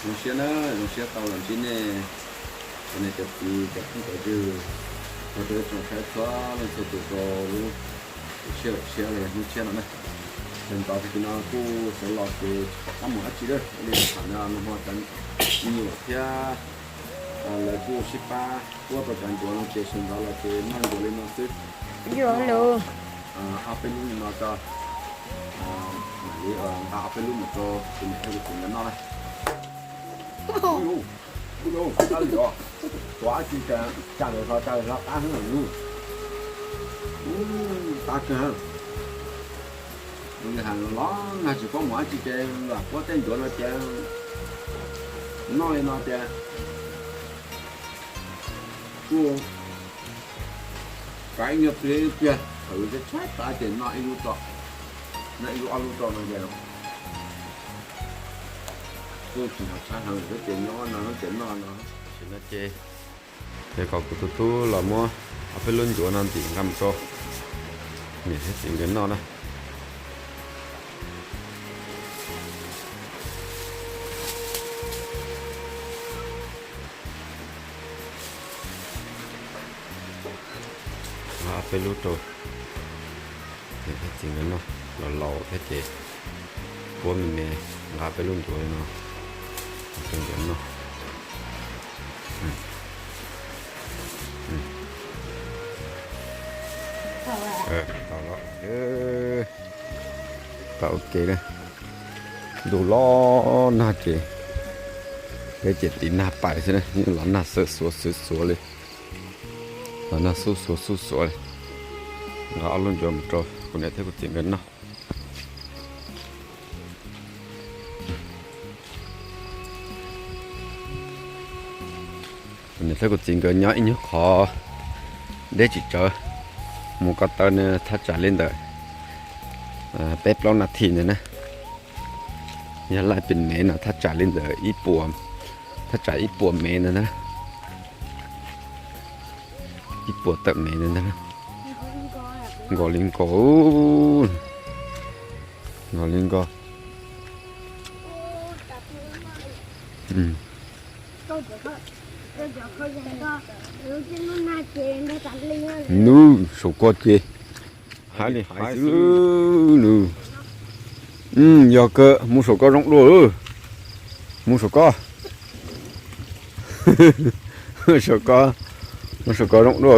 Zoo siab na, zoo siab tau los ntsib nej, cov niam cov txiv cov phooj cov ywg, ua rau ib tsoom saib txhua leej txhua tus rau lub tus tshiab lub tshiab los yog hnub tshiab no na. Sawv ntxov tag kis no kuj sawv los ces tsis pom qab mus dab tsi lawm, li tham no los hmo cov me nyuam thiab lawv kuj sib pab ua tau cov ncuav no ces sawv ntxov los ces noj ncuav li no xwb. Ob peb lub li no tso, mam li nqa ob peb lub mus rau tus niam thiab tus txiv nkawd noj na. Ub, ub, ub, ub, tuav dab tsi cas, cas lawv hlo, cas lawv hlo qab heev lawm. Qab kawg. Nws hais los nag tsis paub mus dab tsi ces lam puab tej ncuav no ces noj li no ces kuj kav ib nyuag pliag ib pliag, thaum yus tshaib tshaib plab ces noj ib lub tso, noj ib lub ob lub tso no ces kuj tsis hnov tshaib heev lawm thiab ces nyob no ces noj no. Tam sim no ces yog kom kuv tus tub los muab ob peb lub ncuav no ntim nqa mus rau niam thiab txiv nkawd noj na. Nqa ob peb lub rau niam thiab txiv nkawd noj, los laus thiab ces puab me me, nqa peb lub ncuav li no rau nkawd noj. Tau los, tau ua ke na. Ntuj los nag ces peb ces tiv nag pais xwb na, yeej los nag xawv xuav xawv xuav li, los nag xuj xuav xuj xuav li. Nqa ob lub ncuav mus rau kuv niam thiab kuv txiv nkawd noj. Kuv niam thiab kuv txiv nkawd nyob ib nyuag qhov deb tsis tsawv, mus ko taw nws thaj tsam li ntawm peb plaub nas this ntawd na. Yog laij pes mev no thaj tsam li ntawm ib puas, thaj tsam ib puas mev ntawd na. Ib puas tawm mev ntawd ntag. Nkaus li nkaus, nkaus li nkaus. Nub, saum ko ces hais li hais xwb nws. Yog kawg, mus saum ko zoo dua. Mus saum ko, saum ko, mus saum ko zoo dua.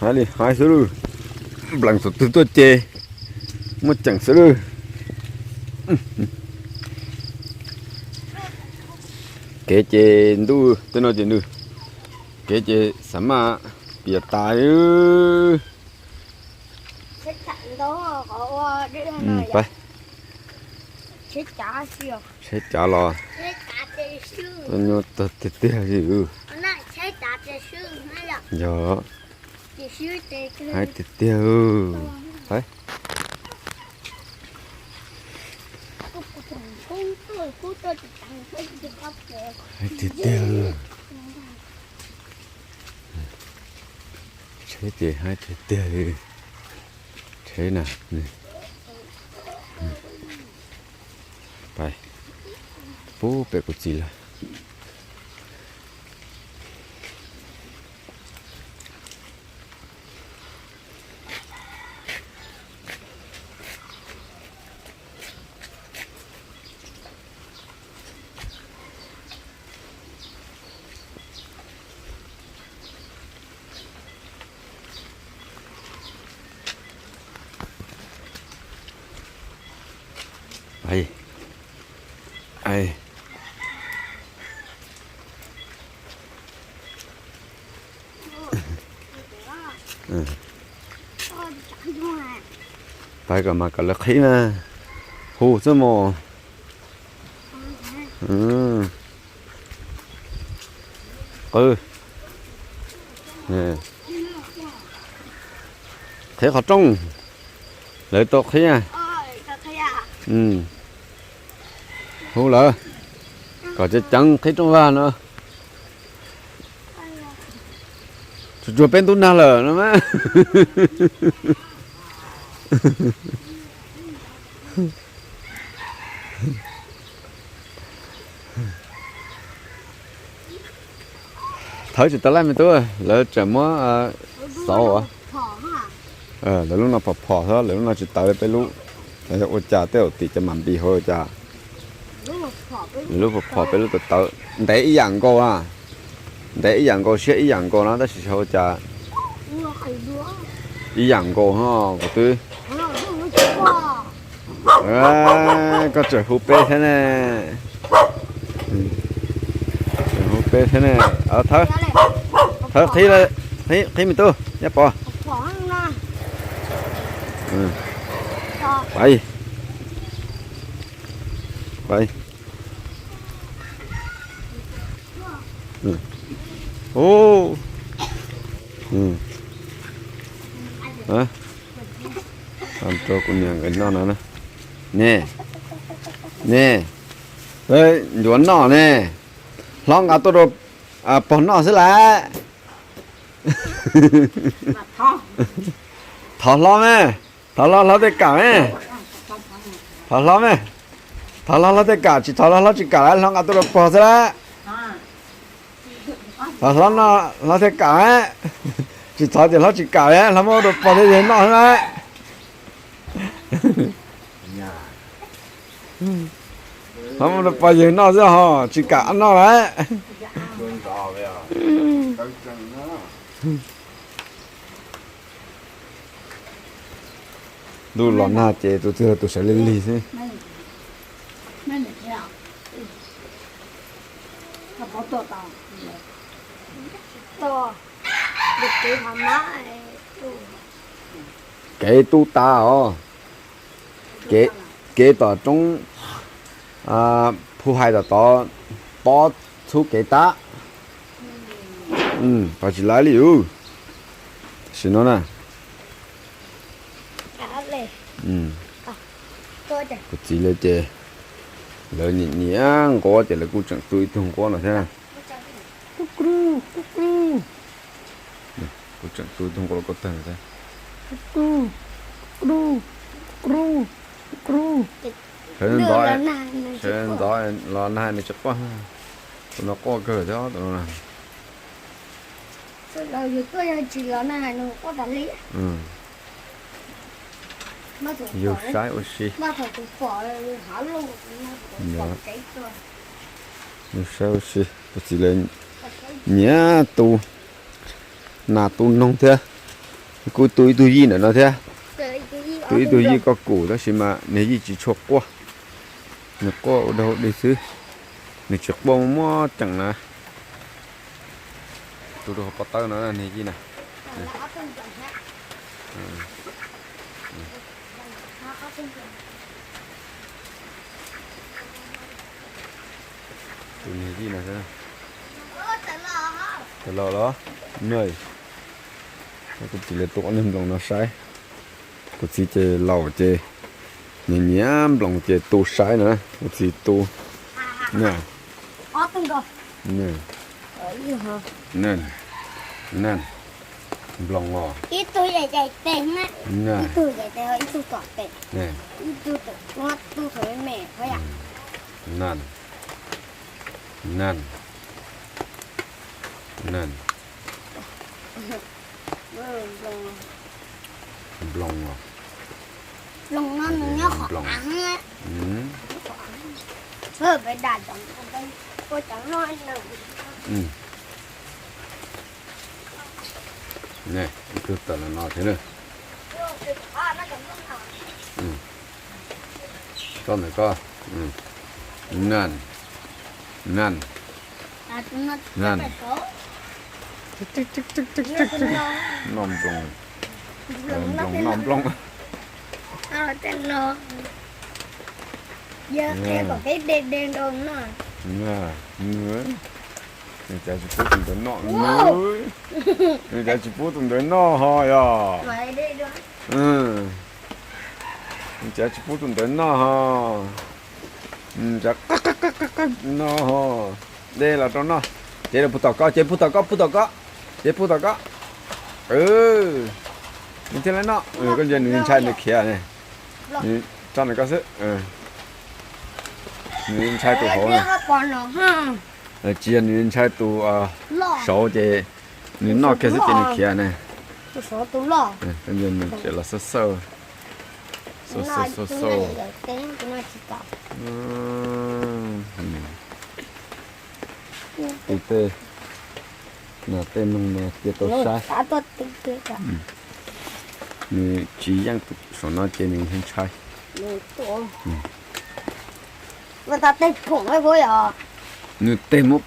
Hais li hais xwb lawm, nplees thaum twg tuaj ces muaj ceem xwb lawm. Kev ces ntuj tej no ces nws, kev ces xav maj pias tas. Tsheb cav los, tag tiag tiag li. Yog, hais tiag tiag. Hais tiag tiag. Tsheb ces hais tiag tiag li. Tsheb na, pais pub pem kuv txiv lawm. Pais kom mas kom lawv qhib mas, hu xwb mos. Qw, qhib qhov rooj, lawv tau qhib. Hu lawv kom ceev ceev qhib rooj vag no. Tsuas tsuag peb ntub nag lawm no mas. Thawb tsis tau laj me tub, lawv tseem muab xauv as. Lawv lub no phom phom xwb, lawv lub no tsis tawv li peb lub. Ua cas tej zaum tim cov mam npis hauv ua cas lawv lub phom phom peb lub tawv tawv. Ntev ib yam nkaus na, ntev ib yam nkaus siab ib yam nkaus na tab sis xyov ua cas ib yam nkaus no kuv twb. Koj tseem hu peb thiab ne. Tseem hu peb thiab ne. Thawb, thawb qhib, qhib me tub nyob pov. Pais, pais. Rau kuv niam nkawd noj no. Ne, ne, ncuav noj ne. Hlob nqa tuaj rau pog noj xwb lawm. Thov hlob me, thov hlob, hlob tej kam me. Thov hlob me, thov hlob, hlob tej kam, tsis thov hlob, hlob tsis kam lawm, hlob nqa tuaj rau pog xwb lawm. Thov hlob noj hlob thiaj kam, tsis thov ces hlob tsis kam, hlob muab rau pog thiab yawg noj xwb na. Hlob muab rau pog yawg noj xwb ho tsis kam noj lawm. Ntuj los nag ces tus twg los tus sawv lig lig xwb. Kev tu tas os. Kev tom roob Phu Hais tom tod, pob txhub kev tab. Pab tsis laib li ub. Tam sim no na, kuv txiv lawv ces lawv nyiam nyiam nquab ces lawv kuj tseem tu ib tug nquab no thiab. Kuj tseem tu ib tug nquab los koj tag no thiab. Sawv ntxov, sawv ntxov los nag nws tsis quaj. Tus no quaj kawg thiab tus no na. Yug saib ua si. Yug saib ua si, kuv txiv lawv nyiam tu nas tu noog thiab. Kuj tu ib tug yij ntawm no thiab. Tu ib tug yij koj kum tab sis mas niag yij tsis tshua quaj. Nws quaj ua dog ua dig xwb. Nws tsis quaj muaj muaj ceem na. Tu rau hauv pob tawb no niag yij na. Tus niag yij no, tawm los los. Kuv txiv lawv tu ob niag nploos no saib. Kuv txiv ces laus ces nyiam nyiam nploos ces tu saib no. Kuv txiv tu. Nploos os. Nan, nan, nan. Nploos os. Ne, ib tug tawm los no thiab na. Koj ntawm koj. Nan, nan, nan. Noj nploos, nploos noj nploos. Nws cas tsis pub tus ntawd noj, nws cas tsis pub tus ntawd noj ho yog. Nws cas tsis pub tus ntawd noj ho. Noj ho. De los rau noj. Cev los pug tom koj, cev pug tom koj, pug tom koj. Cev pug tom koj. Nws thiaj li noj. Koj ntsia nws ntshai nws khiav ne. Nws tso nws koj xwb. Nws ntshai tus hauv na. Tsis yog, nws ntshai tus saud ces nws noj kiag xwb ces nws khiav na. Ces los xauj xauj, xauj xauj xauj xauj. Tus tej, no tej noog no cia tau saib. Nws tsis yeej tus saum no ces nws ntshai. Nws tej muab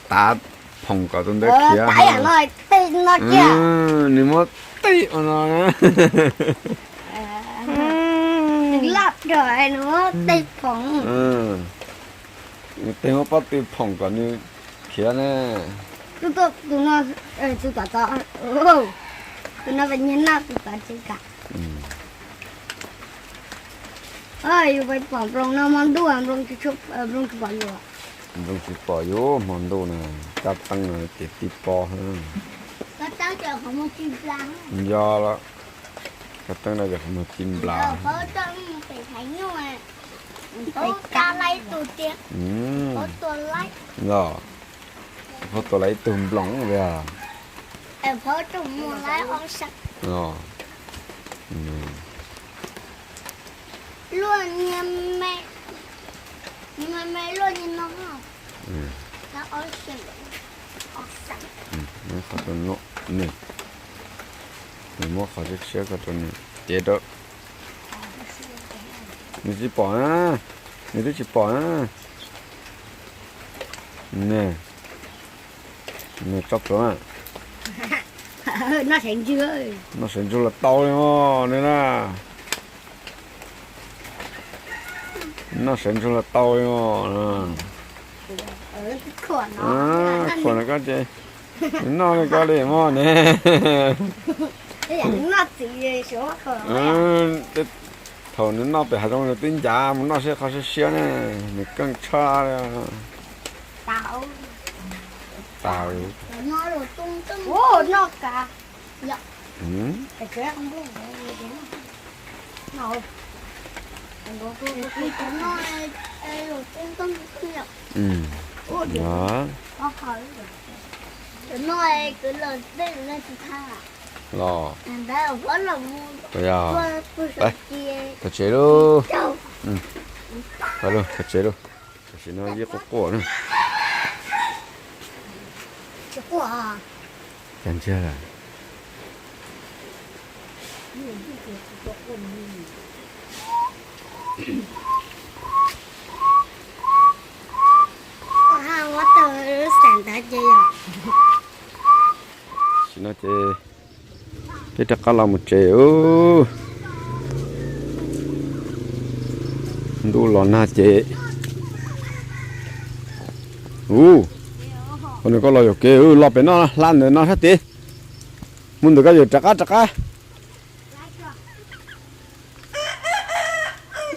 tav phoom kom tus ntawd khiav. Nws muab tej ua no na. Nws tej muab pob tw phoom kom nws khiav na. Tus no, tus tom tod, tus no nyiag noj tus tod tsis kam. Yus pom nploos no hmo ntuj nploos tsis pom yus. Nploos tsis pom yus hmo ntuj na, kab teeb no ces tib pob. Yog lawm, kab teeb no ces qhov muag ci nplas. Los, pab tua lawv ib tug nploos li. Qhov rau no, nws, nws muab qhov tshiab tshiab ko rau nws cev rau. Nws tsis pom na, nws twb tsis pom na. Nws, nws tso plhuav. Noj sawv ntsug los tau li os nws na. Noj sawv ntsug los tau li os. Khuam no koj ces nws noj li koj li mog ne. Thaum nws noj pem hav zoov nws twb ncav mus noj seb qhov siab siab ne, nws keej tshaj li. Los, yog, thov tsev lauj. Thov tsev lauj. Tam sim no yeej quaj quaj na. Cas ntsiag lawm. Tam sim no ces peb rov qab los mus tsev. Ntuj los nag ces, ua, nws koj los yuam kev los pem no hla ntawm no sab tid. Mus ntawm koj yuav rov qab rov qab.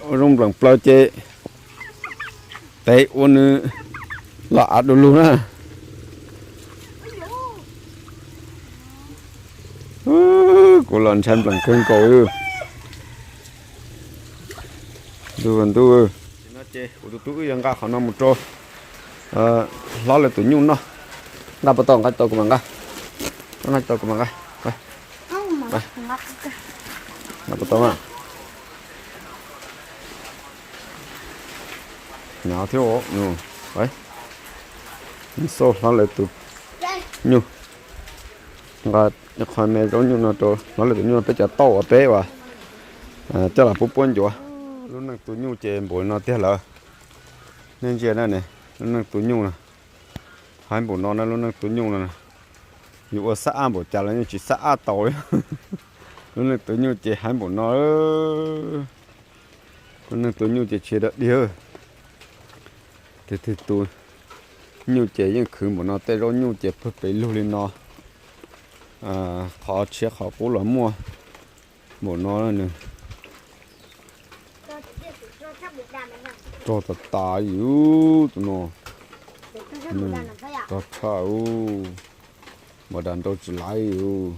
Ua zoo npleem plaws ces tev ua nws los av du lug na. Kuv los ntshai npleem kawg nkaus. Ntuj ntuj. Ces kuv tus tub wb yuav nqa qhov no mus rau hlob lawv tus nyuj noj. Nqa puas tau, nqa tau kuv mam nqa. Nqa tau kuv mam nqa. Nqa puas tau mas. Hnyav thiab. Xauj hlob lawv tus nyuj. Nqa ib qho me zaub nyuj no rau hlob lawv tus nyuj, peb cov tauj uas peb uas coj los pub puab ncuav. Lub neej tus nyuj ces npaum no tiag lawm. Nej ntsia na ne, lub neej tus nyuj no, haib npaum no na, lub neej tus nyuj no. Yus ua xab ab npaum cas los yeej tsis xab ab tau li. Lub neej tus nyuj ces haib npaum no. Lub neej tus nyuj ces tsis dawb dig. Tus twg tus nyuj ces yeej khwv npaum no, tej zaub nyuj ces pawg pes lug li no. Qhov tshiab qhov qub los muaj npaum no nws. Rog tas tas li tus no. Rog tshaj Ub, npam das nrau tsis laiv ub.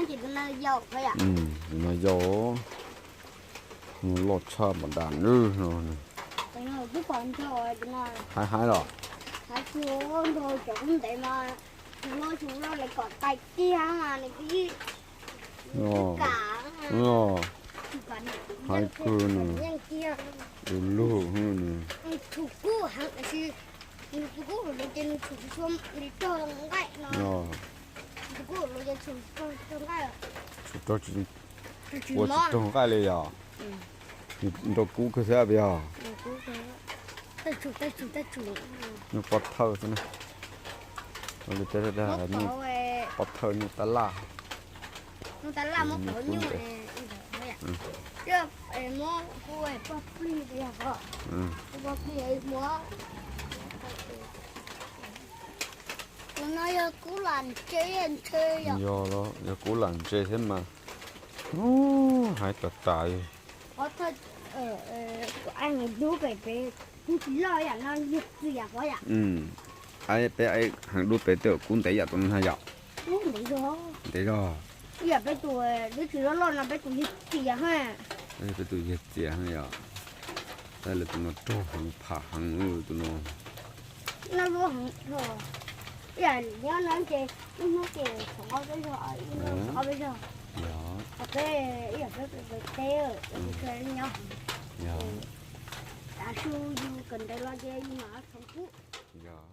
Tus no yau. Loj tshaj npaum dab ntawd no. Haib haib los? Haib tsuag nrog cov kub ntev mas, tsuag loj tsuag loj lawv kom tais kiag mas nws twb kam. Haib kawg no. Yeej kiag. Du lug nws. Tshum kub heev tiam sis nws tus kub hauv lawv ces nws tshum tsis tshua li raug nqaij no. Tus kub hauv lawv ces tshum tsis raug nqaij. Tshum raug tsis, ua tsis raug nqaij li yom? Nrog kub kawg xwb puas yog? Nyuj pob thawj xwb na. Ua li tej dag nyuj pob thawj nyuj tab laj. Nyuj tab laj muab pov nyuj. Tus no yog kub lam ntse ntshe yog. Yog los yog kub lam ntse thiab mas. Ub, haib tas tas li. Pov thawj, tus ai heev dub pem pem kub tsis loj yam no yog txias pov yam. Ai peb ai heev dub pem tej kub ntev yam tus no yom. Kub ntev zog. Ntev zog. Ib yam peb tus dub tsis loj loj no peb tus yog txias ha. Peb tus yog txias ha yom. Tab lawv tus no raug heev pham heev tus no. Noj luaj heev. Ib yam nyob no ces ib hnub ces txhom ob peb zog, ib hnub txhom ob peb zog. Yog. Peb ib yam peb pem teb, nyob heev. Yog. Tav su yus kawm ntawv los ces yus mam txhom kub. Yog.